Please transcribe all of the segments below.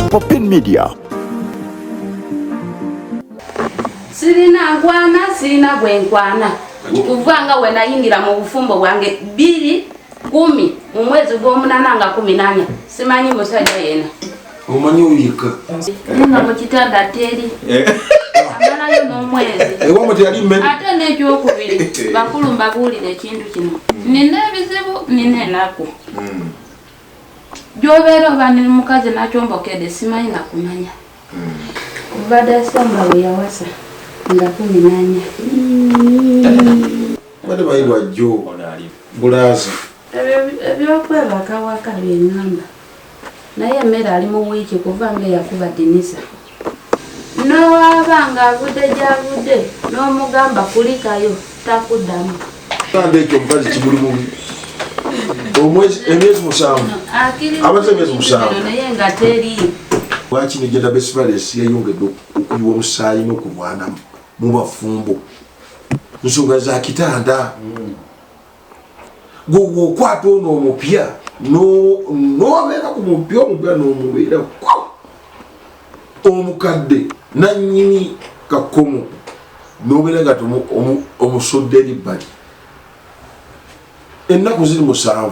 Popin Media. Sirina nkwana, sirina bwenkwana kuva nga wenayingira mu bufumbo bwange 2010 mu mwezi gw'omunana nga 14, simanyi musajja yena. Omanyi oyika nga mu kitanda teri amalayo n'omwezi. Ewamwe teyali mmere. Ate n'ekyokubiri, bakulu mbabuulira ekintu kino, nina ebizibu, nina enaku gy'obeera oba ni mukazi nakyombokedde, simanyi nakumanya. Kuva Desemba we yawasa nga 14. Badde bayibwa jjo bulaaza. Ebyokwebaka waka byeŋŋamba, naye emmere ali mu wiiki kuva nga eyakuba dinisa. Nowaaba ng'avudde gy'avudde n'omugamba kulikayo, takuddamu. Kanda ekyo omukazi kimuli mubi. Omwezi, emyezi 7. Akiriza Abaze emyezi 7. Naye nga teri. Lwaki ne gender based violence yeyongedde okuyiwa omusaayi n'okulwana mu bafumbo? Nsonga za kitanda. Gwe okwata ono omupya, n'obeera ku mupya, omupya n'omubeera omukadde nannyini kakomo, n'obeera nga omusodde eri bbali. Ennaku ziri 7.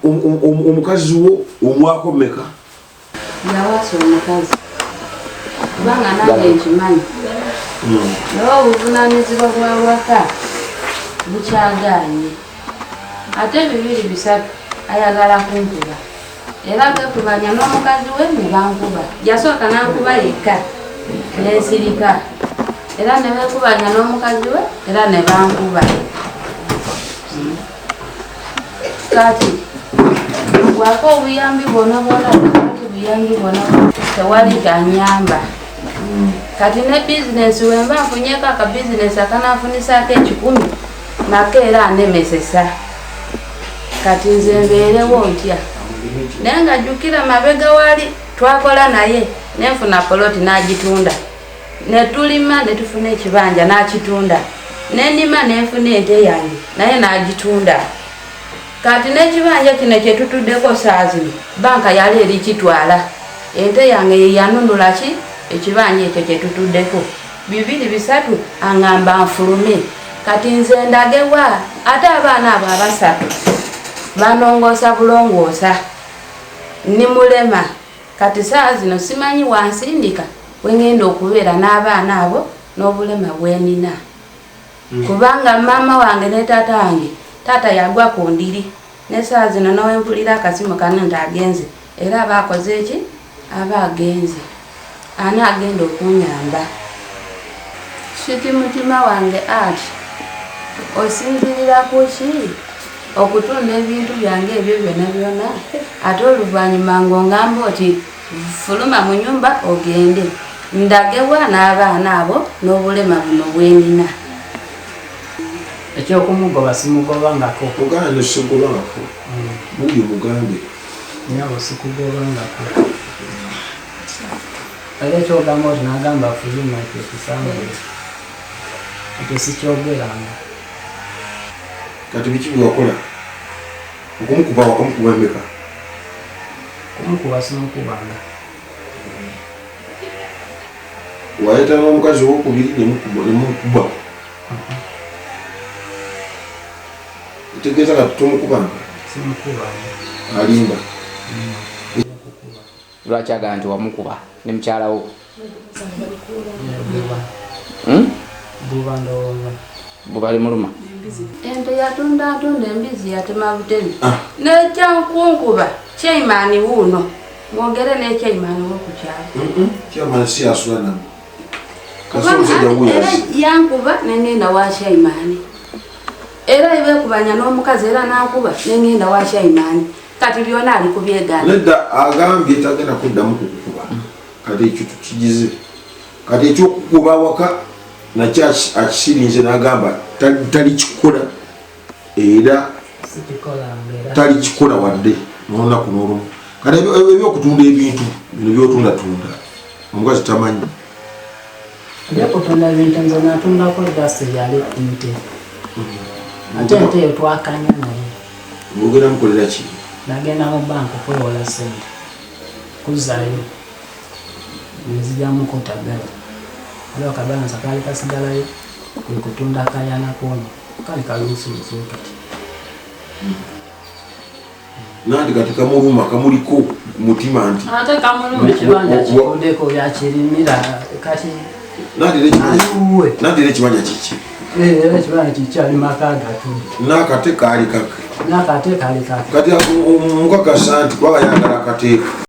Omukazi wo omwako mmeka? Yawasa omukazi kubanga nange nkimanyi, naye obuvunaanyizibwa bwa waka bukyagaanye. Ate 2 3 ayagala kunkuba, era bekubanya n'omukazi we ne bankuba. Yasooka n'ankuba yekka nensirika, era ne bekubanya n'omukazi we, era ne bankuba. Kati waka obuyambi bwona bwona, tewali buyambi bwona, tewali kyanyamba. Kati ne bizinesi, wemba nfunyeko akabizinesi akanafunisako 100, nako era anemesesa. Kati nze mbeerewo ntya? Naye nga jjukira mabega wali twakola naye, nenfuna poloti n'agitunda, netulima netufuna ekibanja n'akitunda, nenima nenfuna ente yange naye n'agitunda. Kati n'ekibanja kino kyetutuddeko saa zino, banka yali eri kitwala. Ente yange yeyanunula ki ekibanja ekyo kyetutuddeko. 2 3 aŋŋamba nfulume. Kati nze ndagewa? Ate abaana abo abasatu banongoosa bulongoosa, nimulema. Kati saa zino simanyi wansindika wengenda okubeera n'abaana abo n'obulema bwenina, kubanga maama wange ne taata wange, taata yagwa ku ndiri. Nesaa zino nowempulira akasimu kano nti agenze, era aba akoze eki? Aba agenze. Ani agenda okunyamba? Kiti mutima wange ati osinzirira ku ki okutunda ebintu byange ebyo byona byona, ate oluvannyuma ng'ongamba oti fuluma mu nyumba ogende? Ndagewa n'abaana abo n'obulema buno bwenina? Ekyokumugoba simugobangako. Muganda nesigobangako mundi mugambe. Nyabo, sikugobangako, era ekyogamba oti nagamba fuluma, ekyo kisangule, ekyo sikyogeranga. Kati biki byewakola okumukuba? Wakamukuba emeka? Kumukuba simukubanga. Wayetanga omukazi owokubiri nemukuba, etegeeza kati tomukubanga? Simukubanga. Alimba. Lwaki agamba nti wamukuba ne mukyalawo? Buba. Buba ndowooza. Bubali muluma. Ente yatunda ntunda, embizi yatema butemi. Nekyankunkuba, chairman wuuno, mwogere ne chairman wokukyalo. Chairman si asula nabo. Kubanga era yankuba nengenda wa chairman, era ebekubanya n'omukazi, era nankuba nengenda wa chairman. Kati byona ali kubyegaana. Nedda, agambye tagenda kuddamu kukukuba. Kati ekyo tukigize. Kati ekyokukuba waka nakyo akisirinze, n'agamba talikikola era. Sikikolanga era. Talikikola wadde n'olunaku n'olumu. Kati ebyokutunda ebintu bino byotundatunda, omukazi tamanyi? Ebyokutunda ebintu, nze natundako just yali nte, ate ente eyo twakanya naye. Ngogera mukolera ki? Nagenda mu banka okwewola sente kuzzayo, nzijamuko tagala, waliwo akabalansa kaali kasigalayo, kwe kutunda akayana koono kali kaluusulusu kati. Nanti kati kamuluma, kamuliko ku mutima nti Ate kamuluma, ekibanja kikundeko yakirimira kati. Nanti era ekibanja Aliwe. Nanti era ekibanja kiki? Era ekibanja kikyali maka gatudde. N'akate kaali kake. N'akate kaali kake. Kati mukakasa nti kubanga yagala akateeka.